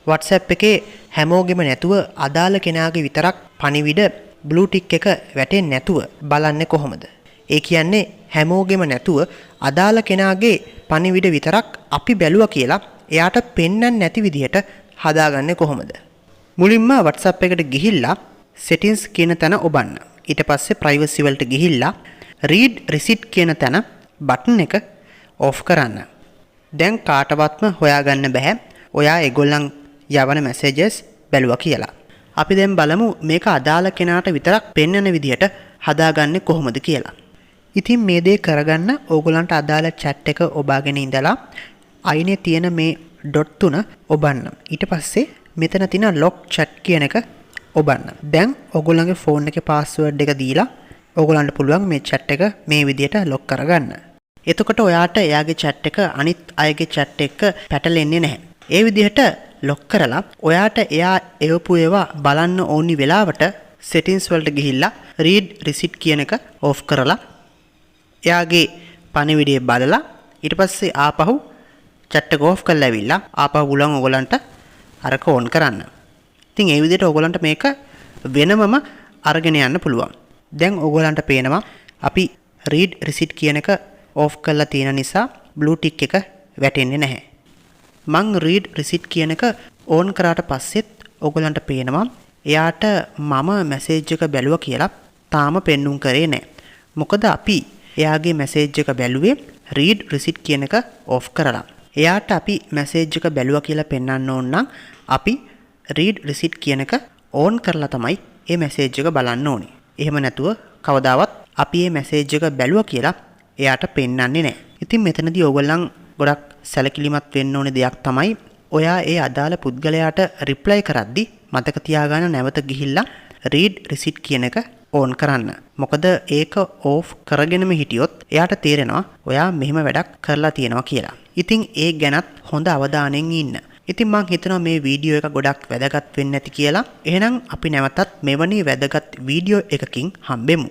WhatsApp එකේ හැමෝගෙම නැතුව අදාළ කෙනාගේ විතරක් පණිවිඩ බ්ලූ ටික් එක වැටෙන්නේ නැතුව බලන්නේ කොහොමද? ඒ කියන්නේ හැමෝගෙම නැතුව අදාළ කෙනාගේ පණිවිඩ විතරක් අපි බැලුවා කියලා එයාට පෙන්වන්න නැති විදිහට හදාගන්නේ කොහොමද? මුලින්ම WhatsApp එකට ගිහිල්ලා settings කියන තැන ඔබන්න. ඊට පස්සේ privacy වලට ගිහිල්ලා read receipt කියන තැන බටන් එක ඕෆ් කරන්න. දැන් කාටවත්ම හොයාගන්න බැහැ ඔයා ඒගොල්ලන් යවන මැසේජස් බැලුවා කියලා. අපි දැන් බලමු මේක අදාළ කෙනාට විතරක් පෙන්වන විදිහට හදාගන්නේ කොහොමද කියලා. ඉතින් මේ දේ කරගන්න ඕගොල්ලන්ට අදාළ චැට් එක ඔබාගෙන ඉඳලා අයිනේ තියෙන මේ ඩොට් තුන ඔබන්න. ඊට පස්සේ මෙතන තියෙන ලොක් චැට් කියන එක ඔබන්න. දැන් ඕගොල්ලන්ගේ ෆෝන් එකේ පාස්වර්ඩ් එක දීලා ඕගොල්ලන්ට පුළුවන් මේ චැට් එක මේ විදිහට ලොක් කරගන්න. එතකොට ඔයාට එයාගේ චැට් එක අනිත් අයගේ චැට් එක්ක පැටලෙන්නේ නැහැ. ඒ විදිහට ලොක් කරලා ඔයාට එයා එවපු ඒවා බලන්න ඕනි වෙලාවට සෙටින්ස් වලට ගිහිල්ලා read receipt කියන එක ඕෆ් කරලා එයාගේ පණිවිඩය බලලා ඊට පස්සේ ආපහු චැට් එක ඕෆ් කරලා ඇවිල්ලා ආපහු පුළුවන් ඔයගොල්ලන්ට අරක ඕන් කරන්න. ඉතින් ඒ විදිහට ඔයගොල්ලන්ට මේක වෙනමම අරගෙන යන්න පුළුවන්. දැන් ඔයගොල්ලන්ට පේනවා අපි read receipt කියන එක ඕෆ් කරලා තියෙන නිසා බ්ලූ ටික් එක වැටෙන්නේ නැහැ. මං read receipt කියන එක ඕන් කරාට පස්සෙත් ඔයගොල්ලන්ට පේනවා එයාට මම මැසේජ් එක බැලුවා කියලා තාම පෙන්නුම් කරේ නැහැ. මොකද අපි එයාගේ මැසේජ් එක බැලුවේ read receipt කියන එක ඕෆ් කරලා. එයාට අපි මැසේජ් එක බැලුවා කියලා පෙන්වන්න ඕන නම් අපි read receipt කියන එක ඕන් කරලා තමයි ඒ මැසේජ් එක බලන්න ඕනේ. එහෙම නැතුව කවදාවත් අපි මේ මැසේජ් එක බැලුවා කියලා එයාට පෙන්වන්නේ නැහැ. ඉතින් මෙතනදී ඕගොල්ලන් ගොඩක් සැලකිලිමත් වෙන්න ඕනේ දෙයක් තමයි ඔයා ඒ අදාළ පුද්ගලයාට රිප්ලයි කරද්දි මතක තියාගන්න නැවත ගිහිල්ලා read receipt කියන එක ඕන් කරන්න. මොකද ඒක ඕෆ් කරගෙනම හිටියොත් එයාට තේරෙනවා ඔයා මෙහෙම වැඩක් කරලා තියෙනවා කියලා. ඉතින් ඒ ගැනත් හොඳ අවධානයෙන් ඉන්න. ඉතින් මං හිතනවා මේ වීඩියෝ එක ගොඩක් වැදගත් වෙන්න ඇති කියලා. එහෙනම් අපි නැවතත් මෙවැනි වැදගත් වීඩියෝ එකකින් හම්බෙමු.